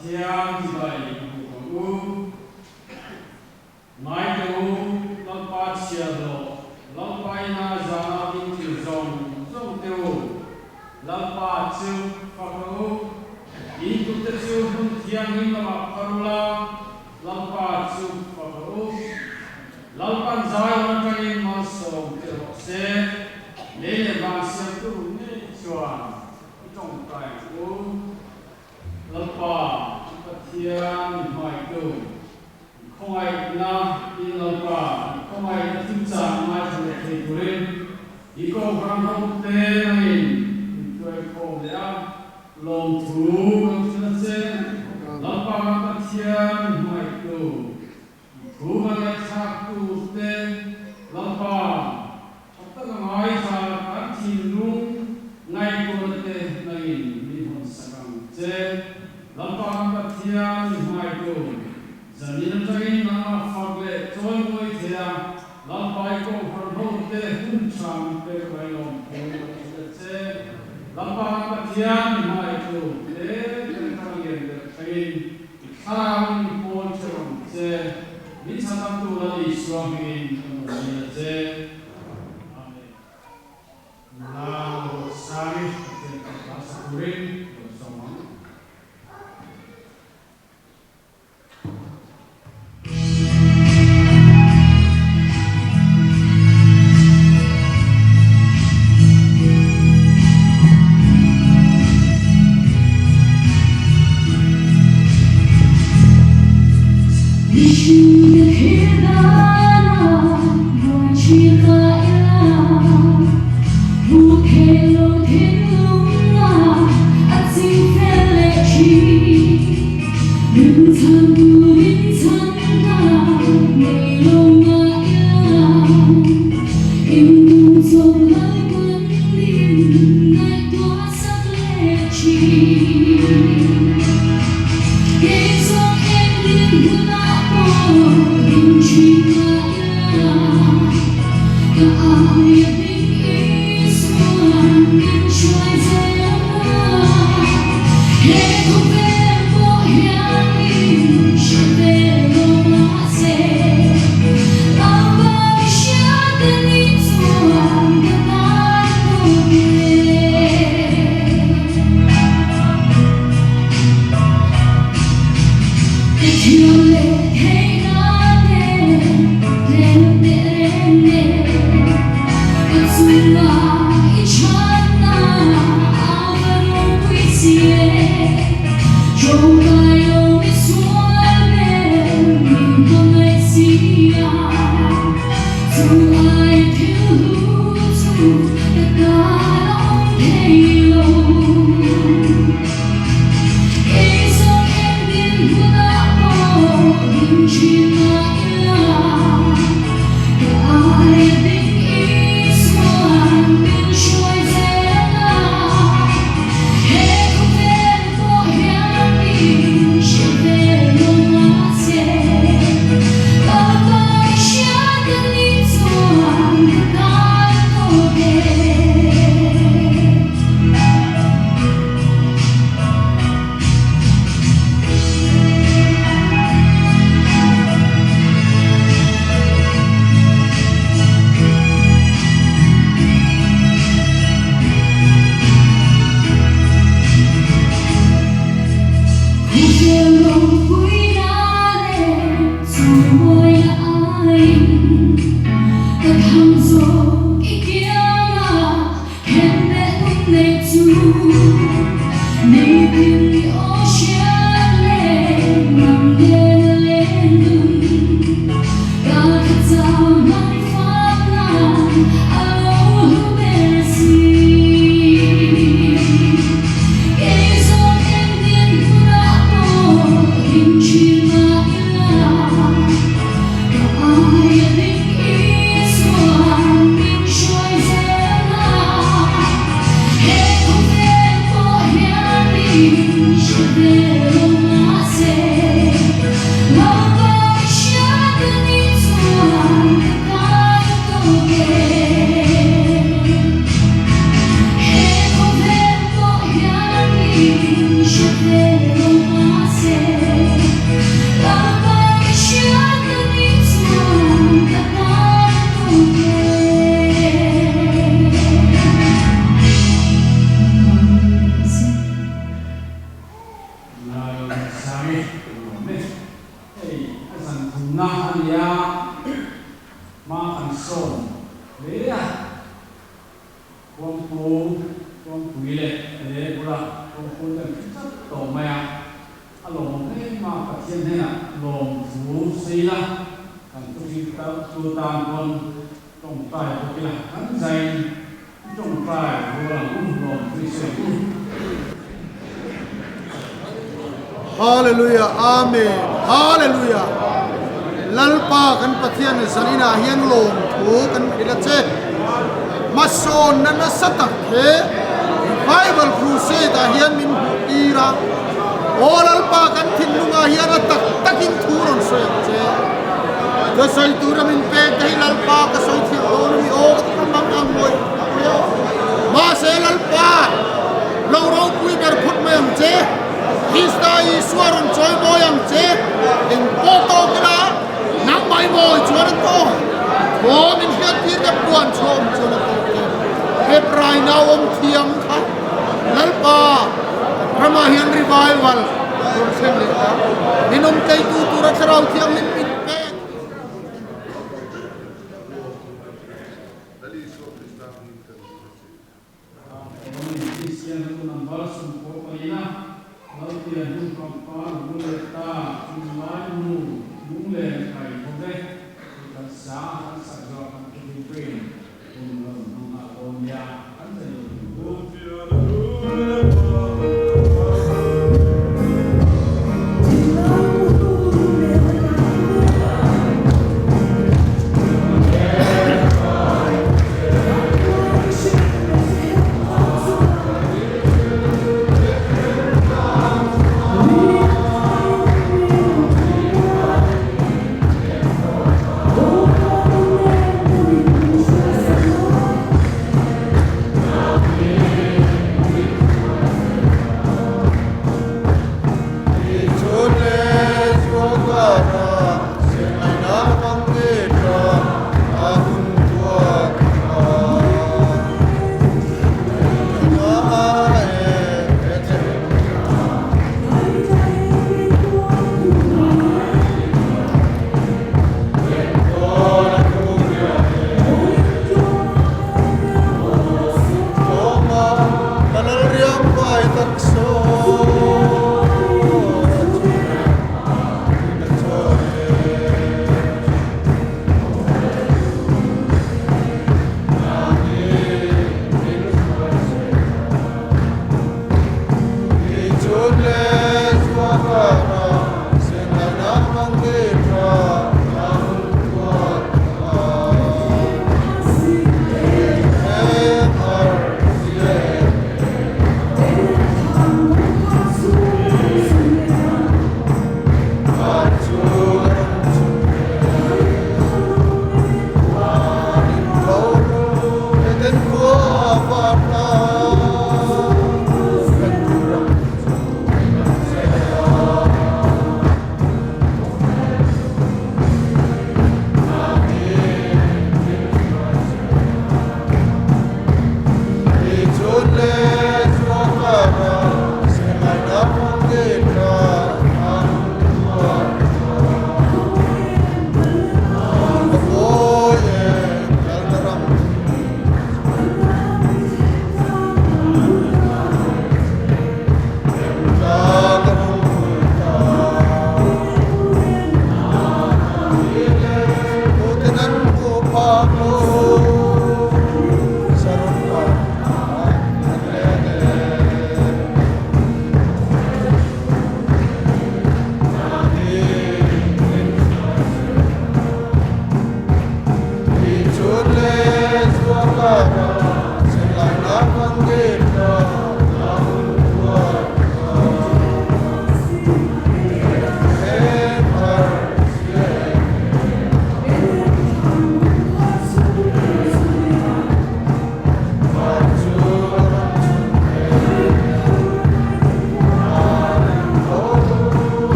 Pathian chibai i buk ang u. Ngai teh u, Lalpa chhiahhlawh, Lalpa ina zana ding thil zawng zawng teh u. Lalpa chu fak ang u. In tute chu hmun thianghlim lamah phar ula, Lalpa chu fak ang u. Lalpan Zion atangin malsawm che rawh se, lei leh van siamtu ngei chuan i tawngtai ang u. Lalpa, i Pathian i hmaitu, i khawngaihna in Lalpa, i khawngaihna thilchah ngaithla leh thei turin i Kohhran hotute nangin min hruaikhawm leh a, lawmthu kan hrilh a che. Lalpa kan Pathian i hmaitu, i thu kan ngaihthlaktu te, Lalpa, Tha taka ngaithla kan thinlung ngaihtuahna te nangin min hawn sak ang che. Lalpa kan Pathian mi hmaitu, zanin atangin nangmah fak leh chawimawi thei a, Lalpa i kohhran ho te hun tha min pek mai lawm thu kan hrilh a che. Lalpa kan Pathian mi hmaitu te kan atanga lian ber thlengin i thlarauin min pawl theuh ang che. Min chhandamtu Lal Isua hmingin kan rawn dil a che. Amen. Nula Ruatsari Pathian fapa sa turin rawn sawm ang. Lalsangi lawm e. Hei a zan thumna a nia, hma kan sawn hle a. Kawngpu, kawngpui leh le bula kawngpu te an thi tlat tawh mai a. A lawm hle ma Pathian hnenah lawmthu sei la, kan thuhrilh tu tan pawn tawngtai bawk ila, kan zain i tawngtai rual ang u, lawmthu i sawi ang u. Hallelujah Amen Hallelujah Lalpa kan Pathian zaninah hian lawmthu kan hrilh a che. Hmasawnna nasa tak he Revival Crusade ah hian min hmuh tir a, Aw Lalpa kan thinlungah hian a tak takin thu rawn sawi ang che. Ka sawi tura min pek te hi Lalpa ka sawi thiam dawn a ni aw ka ti ka mang ang mawi pui a. Mahse Lalpa lo ropui ber phawt mai ang che, Krista Isua rawn chawi mawi ang che, eng pawh tawk ila Nangmah i mawi chuan a tawk. Thaw min hriattir te puan chhuah awm chuan a tawk e. Hebrai nauawm thiam kha Lalpa ramah hian revival rawn thlen leh ta. Min awm tleitu tura Thlarau Thianghlim min pek. Kristian ho number 14 Lalpian hun pangpar bul leh ta tunlai nu lunglen kai tho ve tih kan sa kan sak zawh kan thu ding pawhin hun a rawn hmang nghal dawn nia kan zai lo thung u.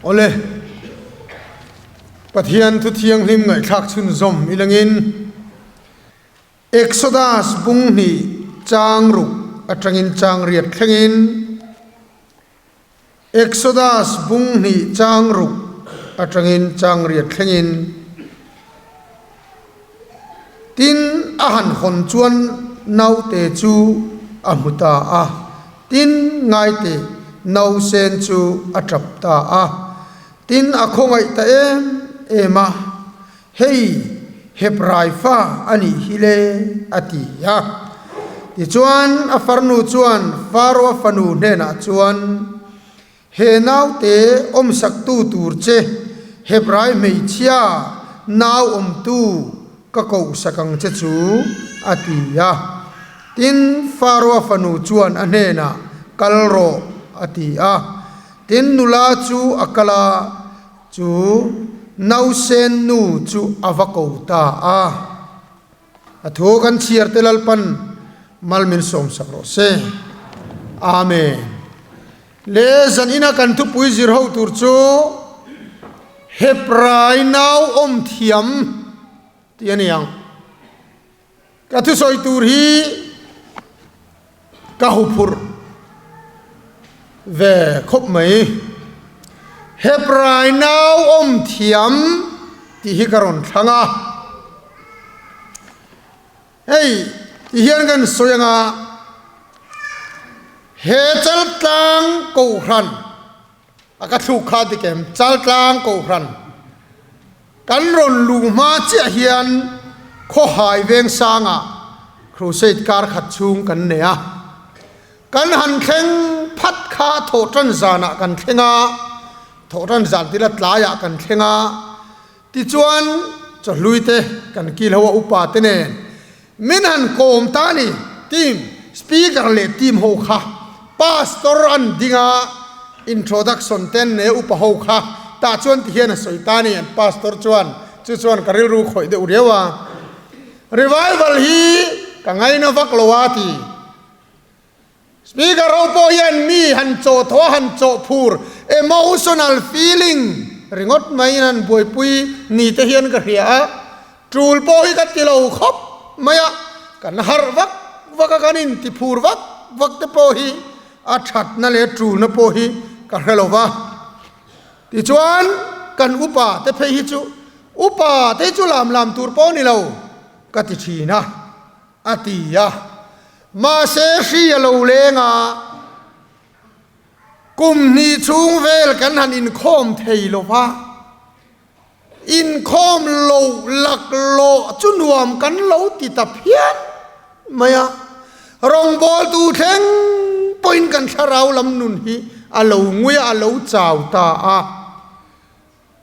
Awle, Pathian thu thianghlim ngaihthlak chhunzawm ilangin Exodus bung hnih chang ruk atangin chang riat thlengin Exodus bung hnih chang ruk atangin chang riat thlengin Tin, a han hawn chuan naute chu a hmu ta a, tin, ngaite nausen chu a tap ta a. Tin, a khawngaih ta em em a, Hei, Hebrai fa a nih hi le, a ti a. Tichuan, a farnu chuan Faro-a fanu hnenah chuan, He naute awmsaktu tur che Hebrai hmeichhia nau awmtu ka kohsak ang che chu, a ti a. Tin, Faroa fanu chuan a hnenah, Kal rawh, a ti a. Tin, nula chu a kal a, chu nausen nu chu a va ko ta a. A thu kan chhiar te Lalpan mal min sawmsak rawh se. Amen. Le zan ina kan thupui zir ho tur chu Hebrai nau awm thiam tih a ni ang. Ka thusawi tur hi ka huphurh ve khawp mai. Hebrai nau awm thiam tih hi ka rawn thlang a. Hei ti hian kan sawi anga he Chaltlang Kohhran a ka thluk kha dik em? Chaltlang Kohhran kan rawn luh hma chiah hian Khawhai Vengsangah Crusade kar khat chhung kan nei a, kan han thleng phat kha thawhtan zanah kan thleng a, thawhtan zan tila tlaiah kan thleng a. Tichuan, chawhlui te kan kil ho a upa te nen min han kawm ta a ni. Team speaker leh team ho kha pastor an ding a, introduction te an nei a upa ho kha tah chuan ti hian a sawi ta a ni an pastor chuan chu chuan ka rilru khawih deuh riau a. Revival hi ka ngaina vak lo a ti. Speaker ho pawh hian mi han chawh thaw a, han chawh phur, emotional feeling, ringawt maiin han buaipui ni te hian ka hria a, tul pawh hi ka ti lo khawp mai a, kan harh vak vak a, kan inti phur vak vak te pawh hi a thatna leh tulna pawh hi ka hre lo va. Tichuan kan upa te phei hi chu upa te chu lam lam tur pawh ni lo ka ti thin a. A ti a. Mahse hri a lo leng a, kum hnih chhung vel kan han inkhawm thei lo va, inkhawm lo laklawh chu nuam kan lo ti ta phian mai a. Rawngbawltu thleng pawhin kan thlarau lam nun hi a lo ngui a, a lo chau ta a.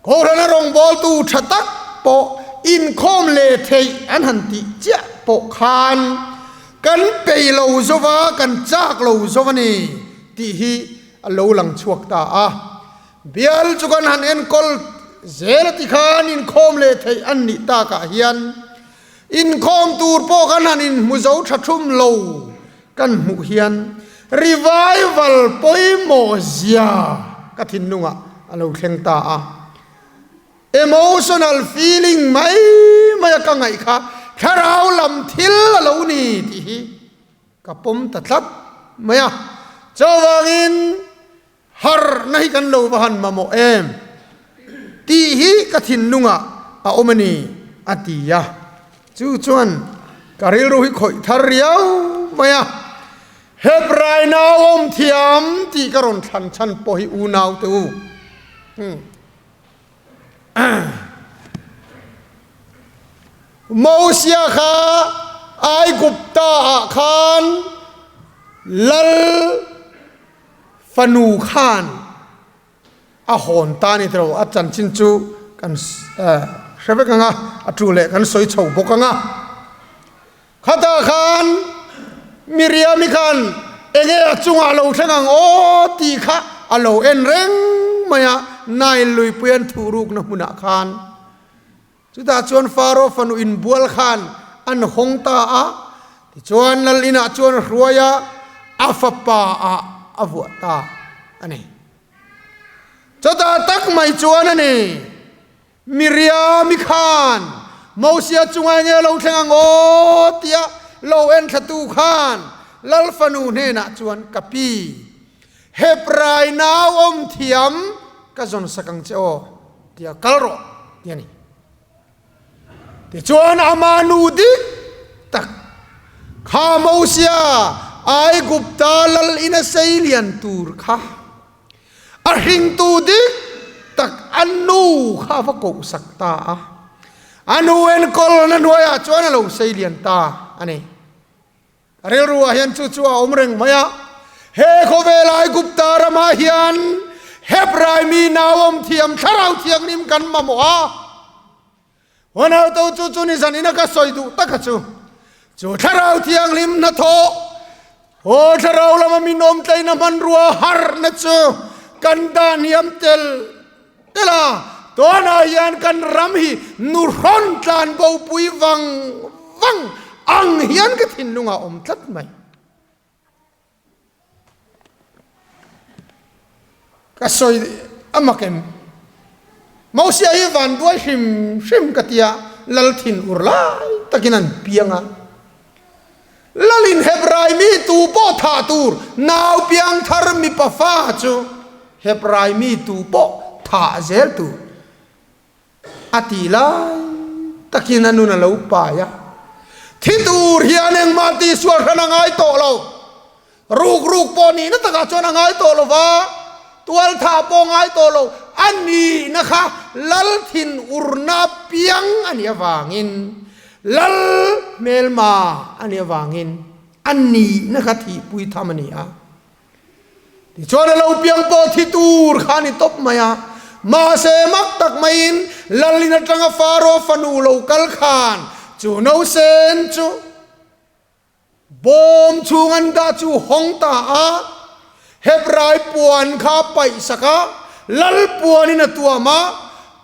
Kohhrana rawngbawltu tha tak pawh inkhawm leh theih an han tih chiah pawh khan kan peih lo zova, kan chak lo zo a ni tih hi a lo lang chhuak ta a. Bial chu kan han enkawl zel a ti khan inkhawm leh theih an nih takah hian inkhawm tur pawh kan han inhmu zo tha thum lo kan hmuh hian revival pawimawh zia ka thinlungah a lo thleng ta a. Emotional feeling mai mai a ka ngaih kha thlarau lam thil a lo ni tih hi ka pawm ta tlat mai a. Chuvangin harhna hi kan lo va han mamawh em tih hi ka thinlungah a awm a ni a ti a. Chu chuan ka rilru hi khawih thar riau mai a, Hebrai nau awm thiam tih ka rawn thlan chhan pawh hi unau te u. Mosia kha Aigupta ah khan lal Fanu khan a hawn ta a ni tawh lo, a chanchin chu kan hre vek ang a, a tu leh kan sawi chho bawk ang a. Khatah khan Miriam-i khan enge a chungah lo thleng ang aw tih kha a lo en reng mai a, Nile luipui an thuhrukna hmunah khan. Chutah chuan Faro fanu inbual khan an hawng ta a, tichuan lal inah chuan a hruai a, a fapa ah a vuah ta a ni. Chutah tak mai chuan a ni, Miriami khan Mosia chunga enge lo thleng ang aw tia lo enthlatu khan lal fanu hnenah chuan ka pi, Hebrai nau awm thiam ka zawn sak ang che aw tia kal rawh ti a ni. Tichuan ama nu dik tak kha Mosia Aigupta lal ina sei lian tur kha a hringtu dik tak a nu kha a va kohsak ta a, a nu enkawlna hnuaiah chuan a lo sei lian ta a ni. A rilruah hian chu chu a awm reng mai a, he khawvel Aigupta ramah hian Hebrai mi nauawm thiam Thlarau Thianghlim kan mamawh a. Huanauto chu chu ni zanin a ka sawi duh taka chu, chu Thlarau Thianghlim hnathawh, aw Thlarau lama min awmtleina hmanrua harhna chu kan dah hniam tel tel a, tunah hian kan ram hi nuhrawn tlan bopui vang vang ang hian ka thinlungah a awm tlat mai. Ka sawi a mak em? Mosia hi van duai hrim hrim ka tia lal thin ur lai takin an piang a. Lalin Hebrai mi tu pawh thah tur nau piang thar mipa fa chu Hebrai mi tu pawh thah zel tur a tih lai takin a nun a lo pai a. Thi tur hian engmah tihsual hran a ngai tawh lo. Ruk ruk pawh nihna takah chuan a ngai tawh lo va, tual thah pawh a ngai tawh lo. A nihna kha lal thin urna piang a nih avangin, lal hmelma a nih avangin a nihna kha thihpui tham a ni a. Tichuan a lo piang pawh thi tur kha a ni tawp mai a. Mahse mak tak maiin lalin atanga Faro fanu lo kal khan chu nausen chu, Bawm chhung an dah chu hawng ta a, Hebrai puan kha a paih sak a, lal puanin a tuam a,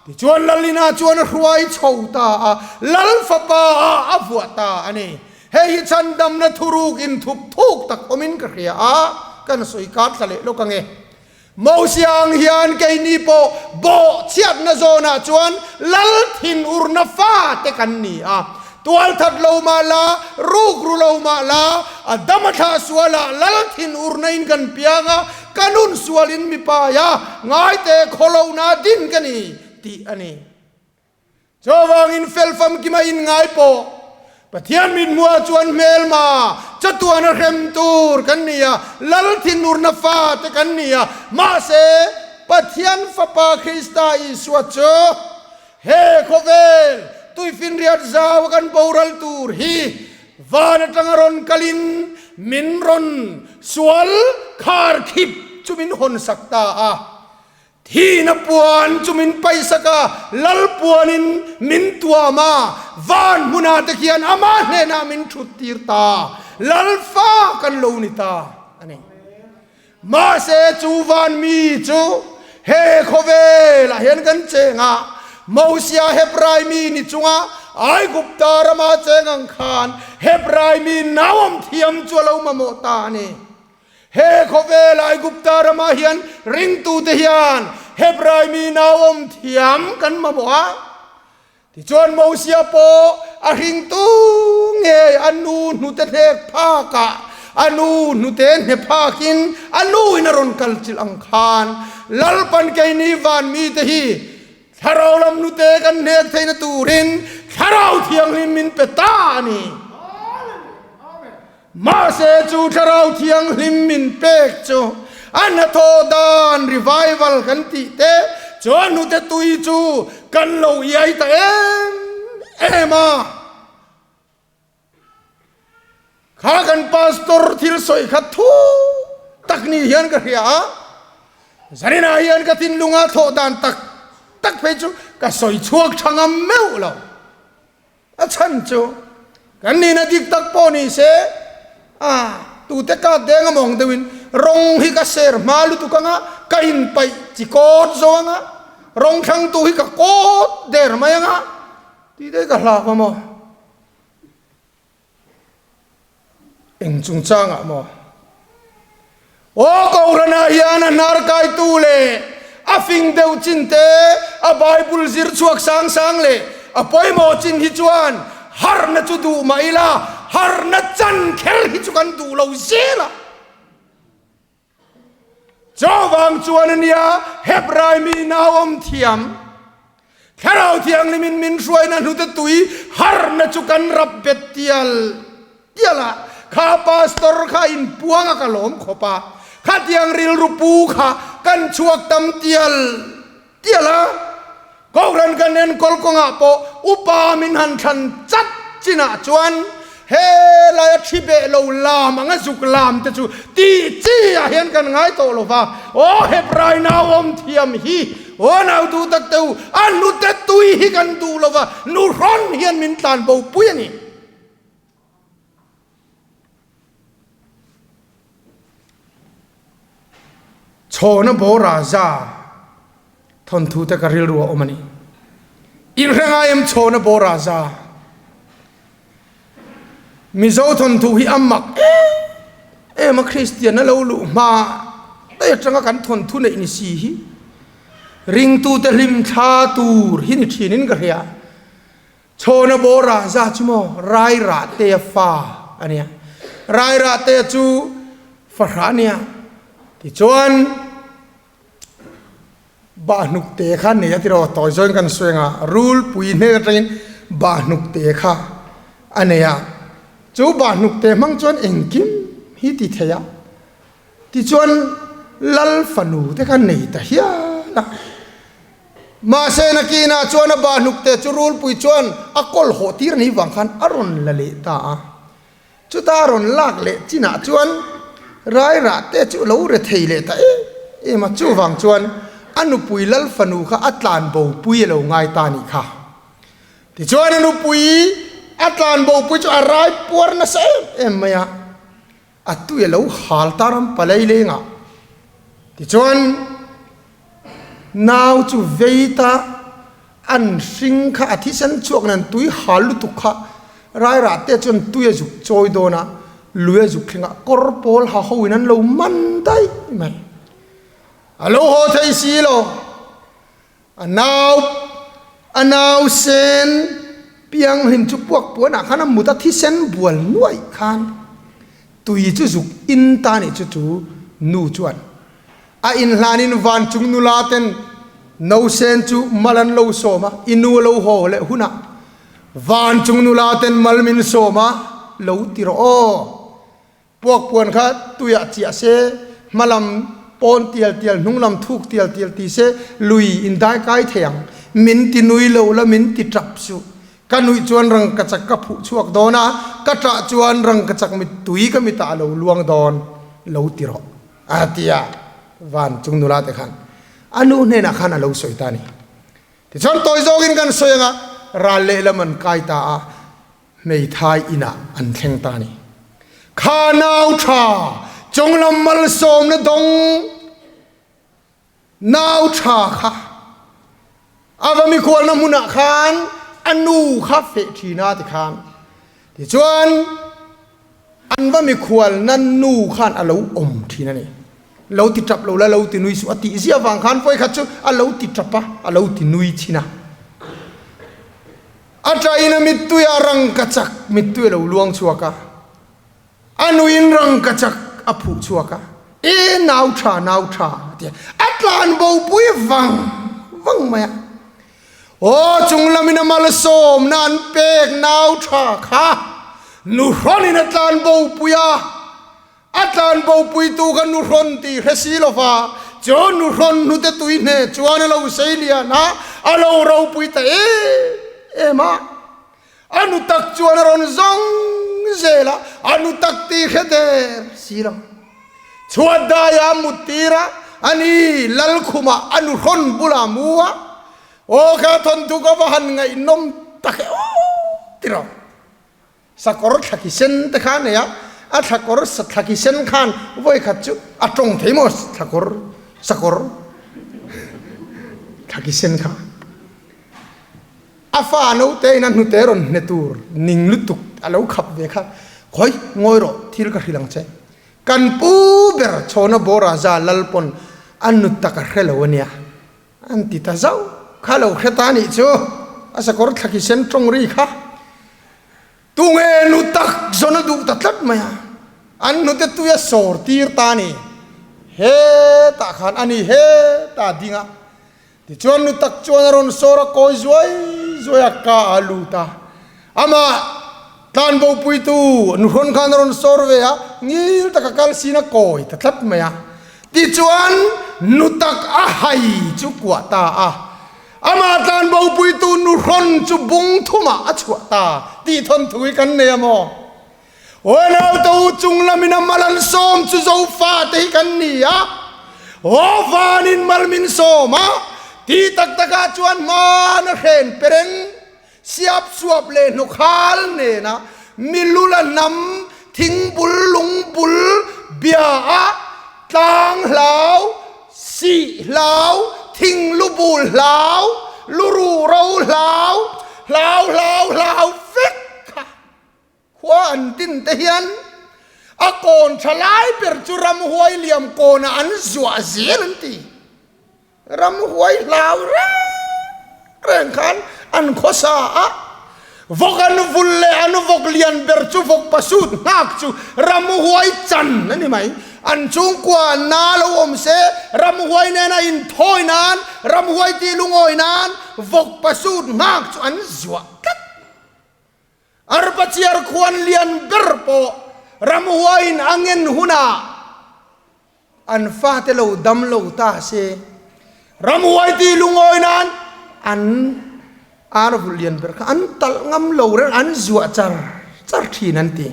tichuan lalina chuan a hruai chho ta a, lal fapa ah a vuah ta a ni. Hei hi chhandamna thuruk inthup thuk tak awmin ka hria a, kan sawi kar thla leh lawk ange. Mosia ang hian keini pawh bawhchhiatna zawnah chuan lal thinurna fate kan ni a. Tualthat lo mah la, rukru lo mah la, a dam a thlah sualah lal thinurna in kan piang a, ka nun sualin mi pai a, ngaite khawlohna din ka ni tih a ni. Chuvangin fel famkima inngai pawh Pathian mithmuah chuan hmelma chatuana hrem tur kan ni a, Lal thinurna fate kan ni a. Mahse, Pathian Fapa Krista Isua chu he khawvel tuifinriat zau a kan boral tur hi van atanga rawn kalin min rawn sual kharkhip chu min hawnsak ta a. Thihna puan chu min paihsak a, lal puanin min tuam a, van hmunah te khian amah hnenah min thut tir ta, lal fa kan lo ni ta a ni. Mahse chu van mi chu he khawvelah hian kan cheng a, Mosia Hebrai mi ni chunga Aigupta rama cheng ang khan Hebrai mi nauawm thiam chu a lo mamawh ta a ni. He khawvel Aigupta ramah hian ringtute hian Hebrai mi nauawm thiam kan mamawh a. Tichuan Mosia pawh a hringtu ngei a nu hnute hnek phakah a nu hnute hne phakin a nu in a rawn kal chilh ang khan Lalpan keini van mite hi Thlarau lam hnute kan hnek theihna turin Thlarau Thianghlim min pe ta a ni. Mahse chu Thlarau Thianghlim min pek chu a hnathawh dan revival kan tih te chuan hnute tui chu kan lo iai ta em em a. Kha kan pastor thil sawi kha thu tak ni hian ka hria a, zaninah hian ka thinlunga thawh dan tak tak phei chu ka sawi chhuak tha ngam meuh lo. A chhan chu kan nihna dik tak pawh ni se, a tute ka deng a mawng deuhin rawng hi ka ser hma lutuk anga ka inpaih chi kawt zo anga rawng thlangtu hi ka kawt der mai anga. Tih daih ka hlak a maw? Eng chungchangah maw? Aw Kohhranah hian a hnar kaitu leh a fing deuh chin te, a Bible zir chhuak sang sang leh a pawimawh chin hi chuan harhna chu duh mah ila, harhna chan kher hi chu kan duh lo zel a. Chuvang chuan a nia Hebrai mi nauawm thiam, Thlarau Thianghlimin min hruaina hnute tui harhna chu kan rap bet tial tial a, kha pastor kha inpuang a ka lawm khawp a, khatiang rilru pu kha kan chhuak tam tial tial a, Kohhran kan enkawl kawngah pawh upa min han thlan chat chinah chuan helaia thi beh lo lam anga zuk lam te chu tih chi ah hian kan ngai tawh lo va, aw Hebrai nauawm thiam hi aw nau duh tak te u, a hnute tui hi kan duh lo va, nuhrawn hian min tlan bo pui a ni. Chhawna bawra za thawnthu te ka rilru a awm a ni. Inhre ngai em chhawna bawra za? Mizo thawnthu hi a mak em em a Kristian a lo luh hma daih atanga kan thawnthu neih ni si hi ringtute hlim thla tur hi ni thinin ka hria. Chhawna bawra za chu maw Rairahtea fa a nia. Rairahtea chu fahrah a nia. Tichuan Bahnukte kha nei a ti rawh, tawi zawin kan sawi anga rulpui hnen atangin Bahnukte kha a nei a. Chu Bahnukte hmang chuan engkim hi ti thei a. Tichuan Lal fanu te kha nei ta hial a. Mahse nakinah chuan a bahnukte chu rulpui chuan a kawl hawh tir ni vang khan a rawn la leh ta a. Chuta a rawn lak leh chinah chuan rairah te chu lo re thei leh ta em em a, chuvang chuan a nupui lal fanu kha a tlan bo pui a lo ngai ta nih kha. Tichuan a nupui a tlan bo pui chu a rai puar nasa em em mai a, a tui a lo hal ta ram palai lengah. Tichuan nau chu vei ta an hring kha a thisen chhuak nen tui hal lutuk kha rairah te chuan tui a zuk chawi dawn a, lui a zuk thleng a, kawr pawl ha ho in an lo man daih mai. A lo haw thei si lo. A nau a nau sen pianghlim chu puak puanah khan a mut a thisen bual nuaih khan tui chu zuk in ta nih chu chu nu chuan a inhlanin van chung nula ten no sen chu mal an lo sawm a, i nu a lo haw leh hunah van chung nula ten mal min sawm a lo ti rawh aw. Puak puan kha tuiah chiah se, hmalam pawn tial tial, hnunglam thuk tial tial ti se, lui in dai kai thei ang. Min ti nui lo la min ti tap suh. Ka nuih chuan rangkachak ka phuh chhuak dawn a, ka ṭah chuan rangkachak mittui ka mitah a lo luang dawn lo ti rawh, a ti a. Van chung nula te khan a nu hnenah khan a lo sawi ta a ni. Tichuan tawi zawkin kan sawi ang a, ral lehlam an kai ta a. Hmeithai inah an thleng ta a ni. Kha nau tha chunglam malsawmna dawng nau tha kha a va mikhualna hmunah khan a nu kha feh thin a tikhan tichuan an va mikhualna nu khan a lo awm thin a ni. Lo ti tap lo la lo ti nui suh a tih ziah vang khan vawikhat chu a lo ti tap a, a lo ti nui thin a. A ṭain a mittui ah rangkachak mittui a lo luang chhuak a, a nuin rangkachak a phuh chhuak a, E nau ṭha, nau ṭha, a ti a, a tlan bopui vang vang mai a. Aw chunglamin a malsawmna an pek nau ṭha kha nuhrawnin a tlan bopui a, A tlan bopuitu kha nuhrawn tih hre si lo va, chu nuhrawn hnute tui hne chuan a lo sei lian a, a lo ropui ta em em a. A nu tak chuan a rawn zawng zel a, a nu tak tih hre der si lo. Chhuat daia a mut tir a, a ni Lalkhuma a nuhrawn bulah a mu a, Aw kha thawnthu ka va han ngaihnawm tak e aw ti rawh. Sakawr thlaki sen te kha a nei a, a thlakawr thlaki sen khan vawi khat chu a tawng thei maw thlakawr sakawr thlaki sen kha. A fa naute in a hnute rawn hne tur ning lutuk a lo khap ve kha, Khawi, ngawi rawh, thil ka hrilh ang che. Kan pu ber Chhawna Bawraza lal pawn a nu tak a hre lo a nia, an ti ta zauh. Kha lo hre ta nih chu, a sakawr thlaki sen tawng ri kha. Tunge nu tak zawn a duh ta tlat mai a, an hnute tui a sawr tir ta a ni. Hetah khan a ni hetah a ding a. Tichuan nu tak chuan a rawn sawr a kawi zuai zuai a, ka a lut a. Amah tlanbo puitu nuhrawn khan a rawn sawr ve a, ngil taka kal sin a kawi ta tlat mai a. Tichuan nu tak a hai chu kuah ta a. Amah tlanbo puitu nuhrawn chu bung thumah a chhuah ta tih thawnthu hi kan nei a maw? Aw naute u chung lamin a mal an sawm chu Zofa te hi kan ni a, aw vanin mal min sawm a, ti tak takah chuan hmana hren pereng, siap suap leh hnawkhal nena milula hnam thingbul lungbul bia a tlang hlau, sih hlau, thinglubul hlau, luruh ro hlau, hlau hlau hlau vek kha. Khua an din te hian a kawn tha lai ber chu ramhuai liam kawnah an zuah zel an ti. Ramhuai hlau reng reng khan an khawsa a, vawk an vul leh an vawk lian ber chu vawk pasut nghak chu ramhuai chan a ni mai. An chhungkua na lo awm se, ramhuai nena inthawi nan, ramhuai tih lungawi nan vawk pasut nghak chu an zuah tlat. Arpa chiar khuan lian ber pawh ramhuaiin a ngen hunah an fate lo dam lo ta se, ramhuai tih lungawi nan an ar vulh lian ber kha an talh ngam lo reng, an zuah char char thin an ti.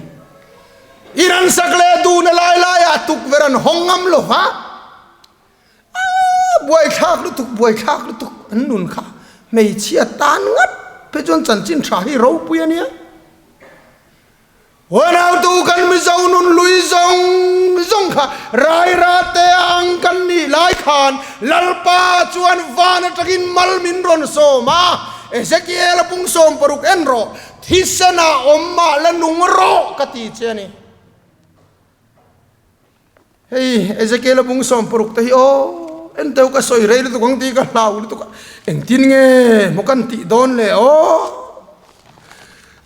I ransak leh duhna lai laiah tukverh an hawng ngam lo va. Buaithlak lutuk, buaithlak lutuk an nun kha hmeichhia tan ngat phei chuan chanchin tha hi ropui a nia. Huanautu kan Mizo nun lui zawng zawng kha Raira te ang kan nih lai khan Lalpa chuan van atangin mal min rawn sawm a, Ezekiel a pung 60 en rawh, thisen ah awm mah la nung rawh ka ti che a ni. Hei Ezekiel a bung 60 te hi aw en teu ka sawi rei lutuk ang tih ka hlau lutuk a, engtin nge maw kan tih dawn le aw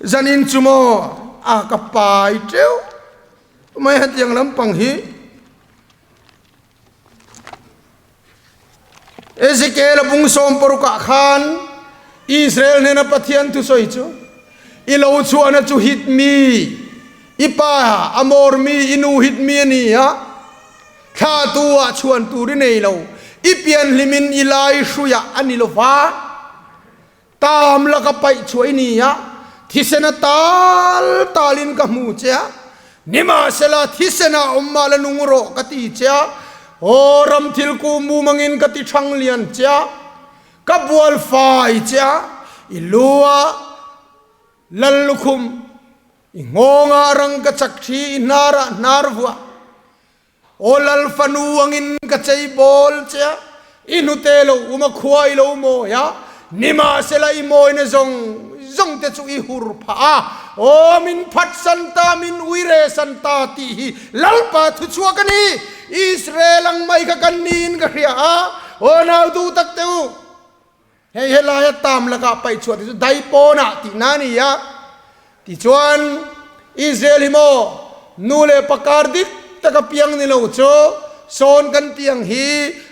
zanin chu maw a ka pai teuh mai hetiang lampang hi. Ezekiel a bung 60 ah khan Israel hnena Pathian thusawi chu, I lo chhuahna chu hit mi, i pa Amor mi, i nu hit mi a ni a, thla tu ah chhuan tur i nei lo, i pian hlimin i lai hruiah a ni lo va. Tam laka paih chhuah i ni a, thisen a tal talin ka hmu che a, nimahsela thisen ah awm mah la nung rawh ka ti che a, aw ram thil ku mumangin ka ti thang lian che a, ka bual fai che a, i lu ah lal lukhum, i nghawng ah rang ka chak thi, i hnar ah hnar vuah. Aw Lal fanu angin ka chei bawl che a, i hnute lo um a khua i lo mawi a, nimahsela i mawina zawng zawng te chu i hur phah a, aw min phatsan ta, min uire san ta tih hi Lalpa thuchhuak a ni. Israel ang mai kha kan niin ka hria a, aw nau duh tak te u, hei helaia tam lakah paih chhuah te chu daipawnah tihna a ni a. Tichuan, Israel hi maw nu leh pa kar dik taka piang ni lo chu sawn kan tih ang hi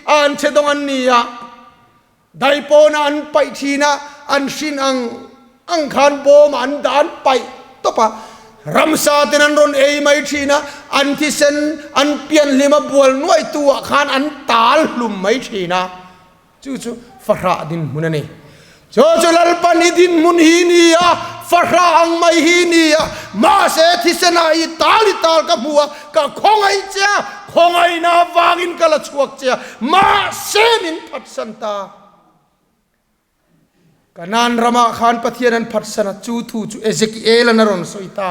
a an che dawng an ni a, daipawnah an paih thin a, an hrin ang ang khan bawmah an dah an paih tawp a, ramsa ten an rawn ei mai thin a, an thisen an pianhlim a bual nuaitu ah khan an tal hlum mai thin a. Chu chu fahrah dinhmun a ni. Chu chu Lalpan i dinhmun hi ni a, fahrah ang mai hi ni a, mahse thisenah i tal i tal ka hmu a, ka khawngaih che a, khawngaihna avangin ka la chhuak che a, mahse min phatsan ta. Kanaan ramah khan Pathian an phatsan a, chu thu chu Ezekiel-an a rawn sawi ta.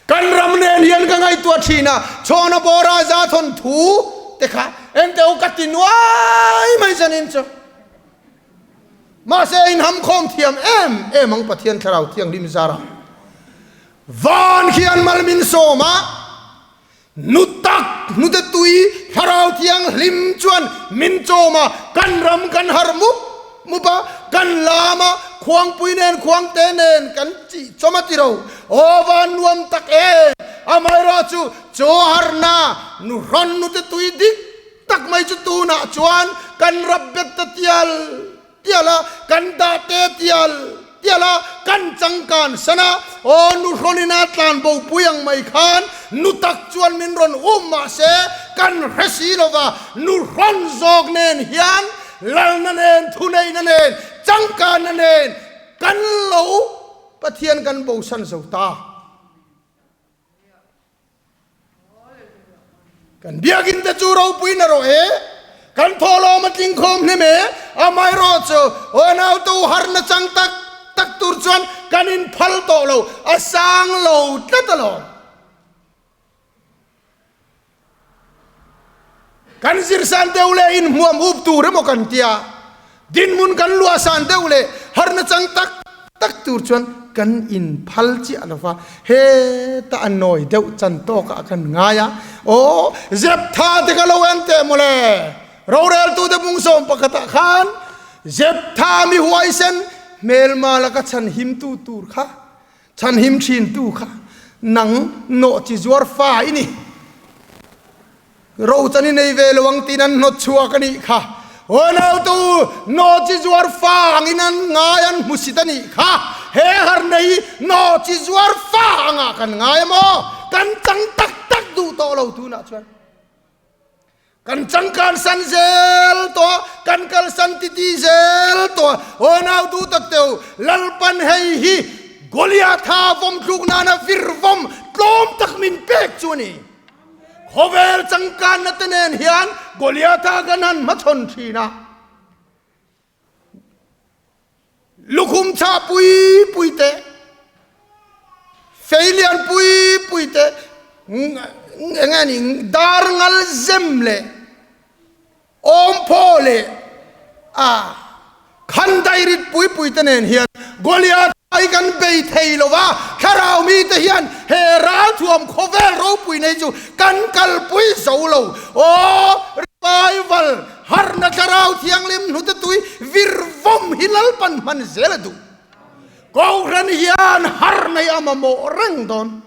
Kan ram nen hian ka ngaihtuah thin a, chhawna bawra za thawn thu te kha engte u ka ti nuai mai zanin chu. Mahse in hamkhawm thiam em em ang Pathian Thlarau Thianghlim zarah. Van khian mal min sawm a, nu tak hnute tui Thlarau Thianghlim chuan min chawm a, kan ram kan harh mup mup a, kan lam a, khuangpui nen khuangte nen kan chih chawm a ti ro. Aw van nuam tak em! Amaherawhchu chaw harhna nu hrawn hnute tui dik tak mai chu tunah chuan kan rap bet ta tial tial a, kan dah te tial tial a, kan changkan san a, aw nu hrawnin a tlan bo pui ang mai khan nu tak chuan min rawn um mahse kan hre si lo va, nu hrawn zawk nen hian lalna nen thuneihna nen changkanna nen kan lo Pathian kan bosan zo ta. Kan biakinn te chu ropui na rawh e, kan thawhlawm a tling khawm hnem e, amaherawhchu unautu harna chang tak tak tur chuan kan inphal tawh lo, a sang lo tlat alawm. Kan zirsan deuh leh inhmuam up tur emaw kan tia, dinhmun kan luahsan deuh leh harna chang tak tak tur chuan kan inphal chiah lo va, heta a nawi deuh chan tawkah kan ngai a, aw Zeptha te kha lo en teh mawle, roreltute bungsawm pakhatah khan Zeptha mi huaisen hmelma laka chhanhimtu tur kha Chhanhim thintu kha nang nawh chi zuar fa i ni. Ro chan i nei ve lo ang tiin an hnawt chhuak a nih kha. Aw nautu, nawh chi zuar fa angin an ngai an hmusit a nih kha. He harna hi nawh chi zuar fa angah kan ngai a maw? Kan chang tak tak duh tawh lo tunah chuan. Kan changkan san zel tawh a, kan kalsan titi zel tawh a, aw nau duh tak teu, Lalpan hei hi Goliatha vawm tluk nana vir vawm tlawm tak min pek chu a ni. Khawvel changkanna te nen hian Goliatha kan han hmachhawn thin a. Lukhum chhah pui pui te, fei lian pui pui te, eng nge ni dar ngal zem leh awmphaw leh a khan dairit pui pui te nen hian Goliath hi kan bei thei lo va, thlarau mite hian he ralthuam khawvel ropui nei chu kan kalpui zo lo. Aw revival! Harna Thlarau Thianghlim hnute tui vir vawm hi Lalpan hman zel a duh. Kohhran hian har nei a mamawh reng dawn.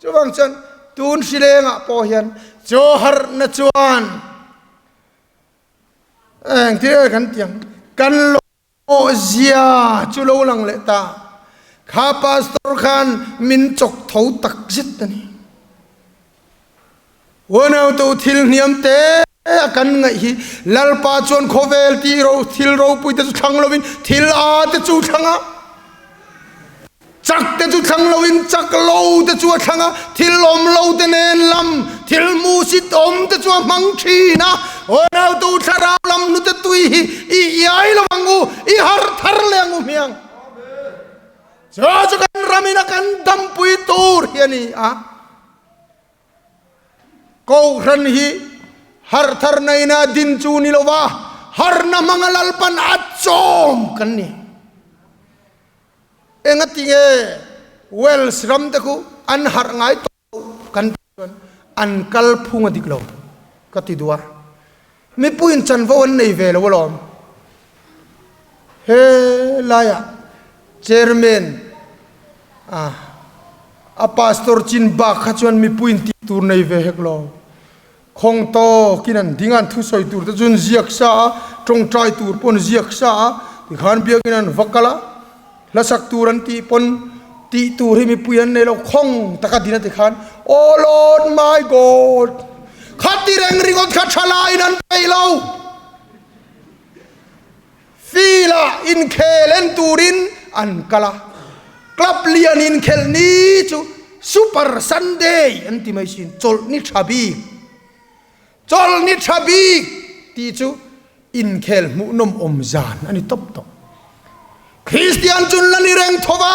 Chuvang chuan tun hrilengah pawh hian chaw harhna chuan engtir kan tiang kan lo Aw zia chu lo lang leh ta. Kha pastor khan min chawk tho tak zet a ni. Unautu thil hniam te a kan ngaih hi Lalpa chuan khawvel tih ro thil ropui te chu thlang lovin thil a te chu thlang a. Chak te chu thlang loin chak lo te chu a thlang a, thil awm lo te nen lam, thil hmuhsit awm te chu a hmang thin a. Aw nautu thlarau lam hnute tui hi i iai lo ang u, i har thar leh ang u hmiang. Chu chu kan ramin a kan dampui tur hi a ni a. Kohhran hi harh tharna ina din chu ni lova, harhna hmanga Lalpan a chawm kan ni. Engati nge Wales ram te khu an harh ngai tawh lo kan tih chuan an kal phung a dik lo ka ti duh a. Mipuiin chanvo an nei ve lo alawm. He laiah chairman a a pastor chin bak kha chuan mipuiin tih tur nei ve hek lo. Khawng tawkin an ding a, an thusawi tur te chu an ziak sa a, tawngtai tur pawh an ziak sa a, tikhan biakin an va kal a, hlasak tur an tih pawn tih tur hi mipui an nei lo, khawng taka din a tikhan Oh Lord my God! Khati reng ringawt kha tha laiin an peih lo, field ah inkhel en turin an kal a, club lian inkhelh ni chu Super Sunday an ti mai sin, chawlh ni tha bik, chawlh ni tha bik tih chu inkhel hmuhnawm awm zan a ni tawp tawh. Kristian chun la ni reng tho va,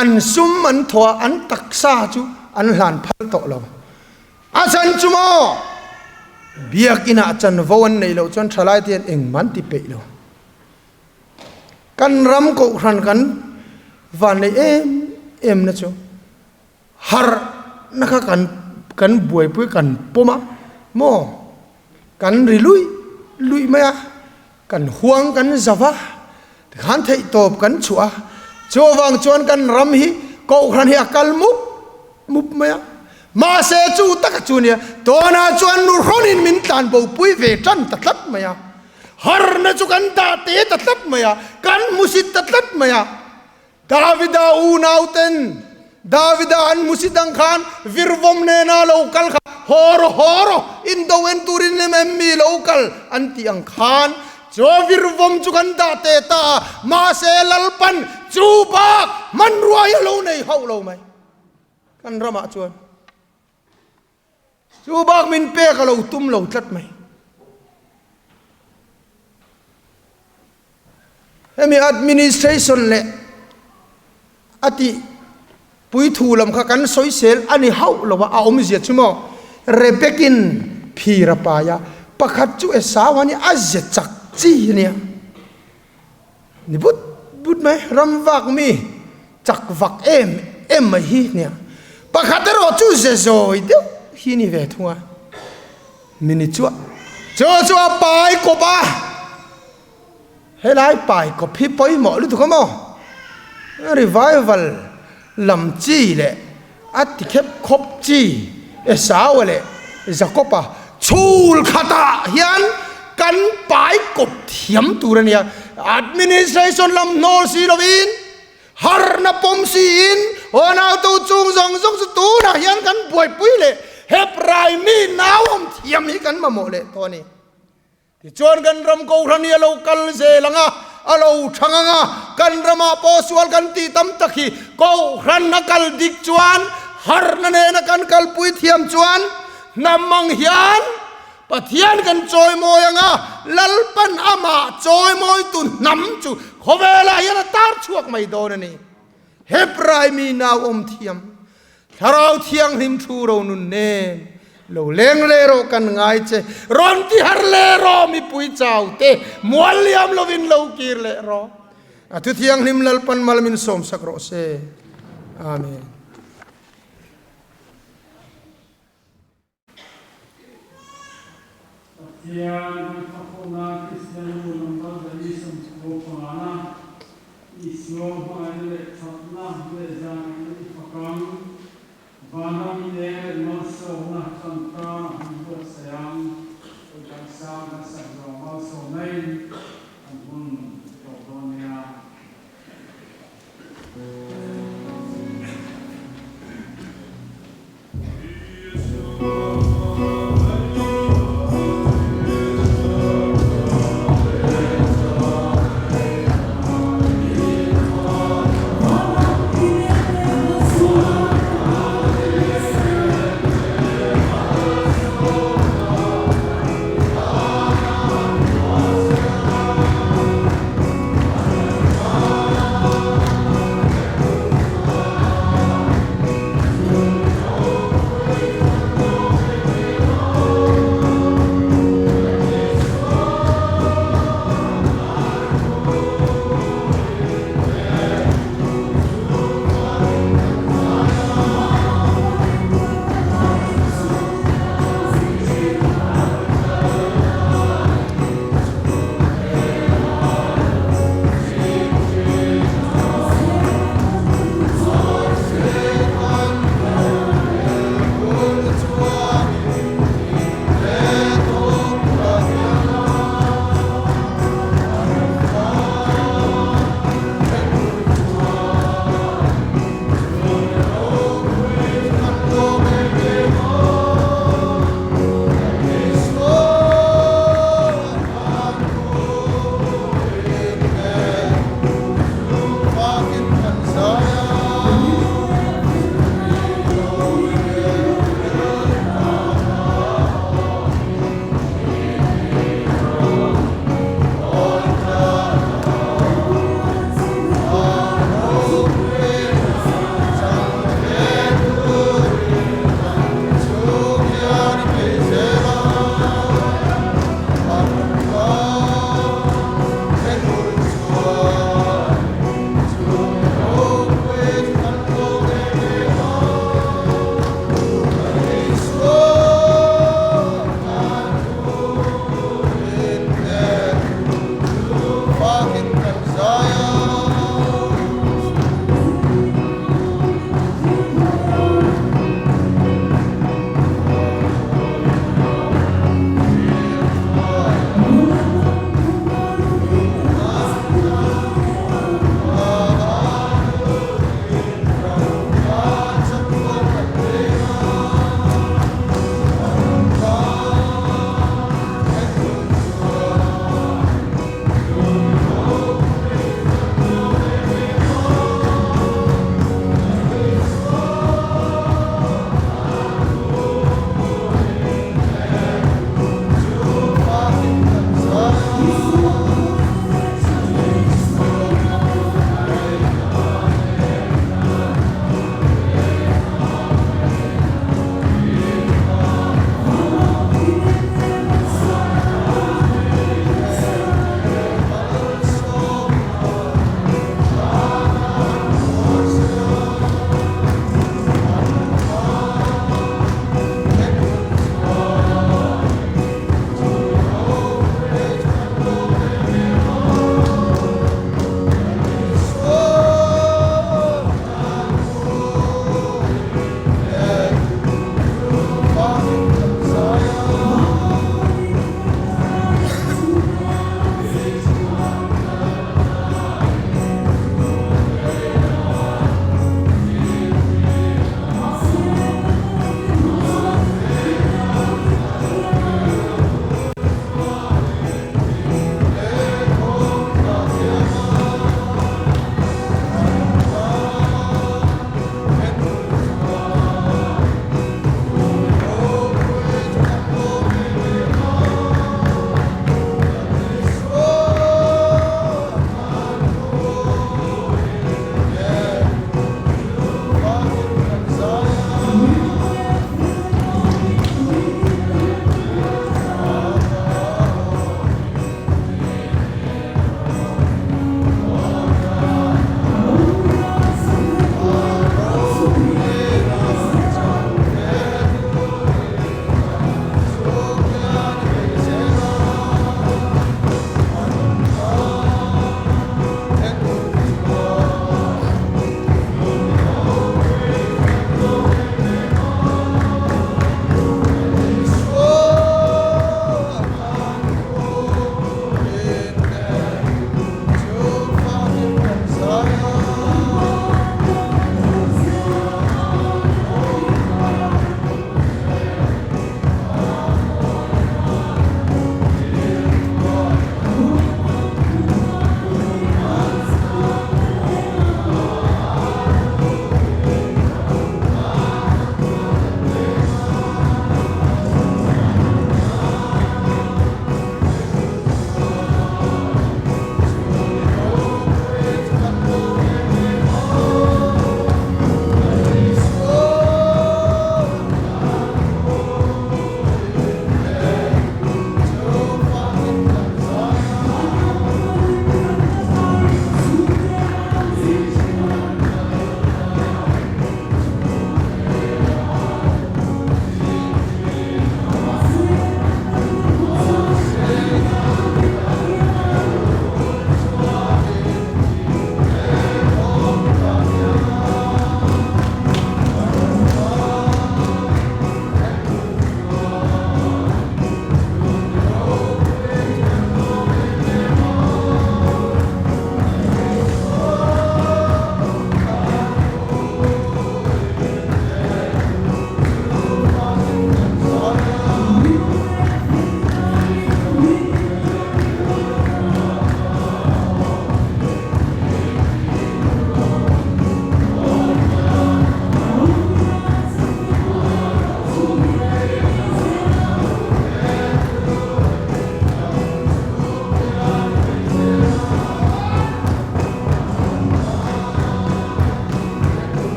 an sum an thaw a, an taksa chu an hlan phal tawh lo. A chhan chu maw? Biakinah chanvo an neih loh chuan thalai te hian engmah an ti peih lo. Kan ram kohhran kan van neih em em na chu harh na kha kan kan buaipui kan pawm a maw kan ri luih luih mai a kan huang kan zau a tikhan theih tawp kan chhuah a chuvang chuan kan ram hi kohhran hi a kal mup mup mai a mahse chu taka chu nia tunah chuan nu hrawnin min tlan bo pui ve tan ta tlat mai a. Harna chu kan dah te ta tlat mai a, kan hmusit ta tlat mai a. Davida unauten Davida an hmusit ang khan virvawm nena lo kal kha haw rawh haw rawh indo en turin em em mi lo kal an tih ang khan chu virvawm chu kan dah te ta a, mahse Lalpan chu bak hmanrua hi a lo nei hauh lo mai kan ramah chuan. Chu bak min pek a lo tum lo tlat mai. Hemi administration leh a tih puithu lam kha kan sawisel a ni hauh lo a, a awmzia chu maw Rebekin phir a pai a, pakhat chu Esau a nia, a ze chak chi a nia. Ni but but mai, ram vak mi chak vak em em mai hi nia. Pakhat erawh chu ze zawi deuh hi ni ve thung a, mi ni chuah chu chu a pai kawp a, helai pai kawp hi pawimawh lutuk a maw? Revival lam chi leh a ti khep khawp chi Esaua leh Jakoba chhul khatah hian kan pai kawp thiam tur a nia. Administration lam hnawl si lovin, harna pawm siin hawnautu chung zawng zawng chu tunah hian kan buaipui leh Hebrai mi nauawm thiam hi kan mamawh leh tawh a ni. Tichuan kan ram Kohhran hi a lo kal zel ang a, a lo thang ang a, kan ramah pawh sual kan tih tam tak hi Kohhran a kal dik chuan harhna nena kan kalpui thiam chuan hnam ang hian Pathian kan chawimawi ang a, Lalpan amah chawimawitu hnam chu khawvelah hian a tar chhuak mai dawn a ni. Hebrai mi nau awm thiam Thlarau Thianghlim thu ro nun nen lo leng leh rawh kan ngai che, rawn ti har leh rawh mipui chau te mual liam lovin lo kir leh rawh. A thu thianghlim Lalpan mal min sawmsak rawh se. Amen. Pathian kan fakawhna Kristian nu number zali 90 pangana Isua hmangaihna leh thatna leh zangaihna i fak ang. Vanram i eng leh malsawmna tan tan a han buatsaih ang. Kan sang kan sak zawng malsawmnain kan hun tawp dawn nia.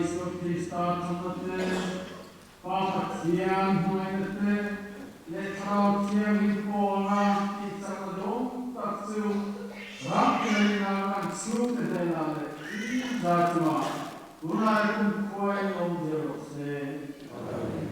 Isua Krista thawmna te, Pa Pathian hmangaihna te leh Thlarau Thianghlim pawlna tihchakna dawng tak chu ram tlerinah kan chhungte hnenah leh in za chungah tunlai kumkhua in awm zel rawh se. Amen.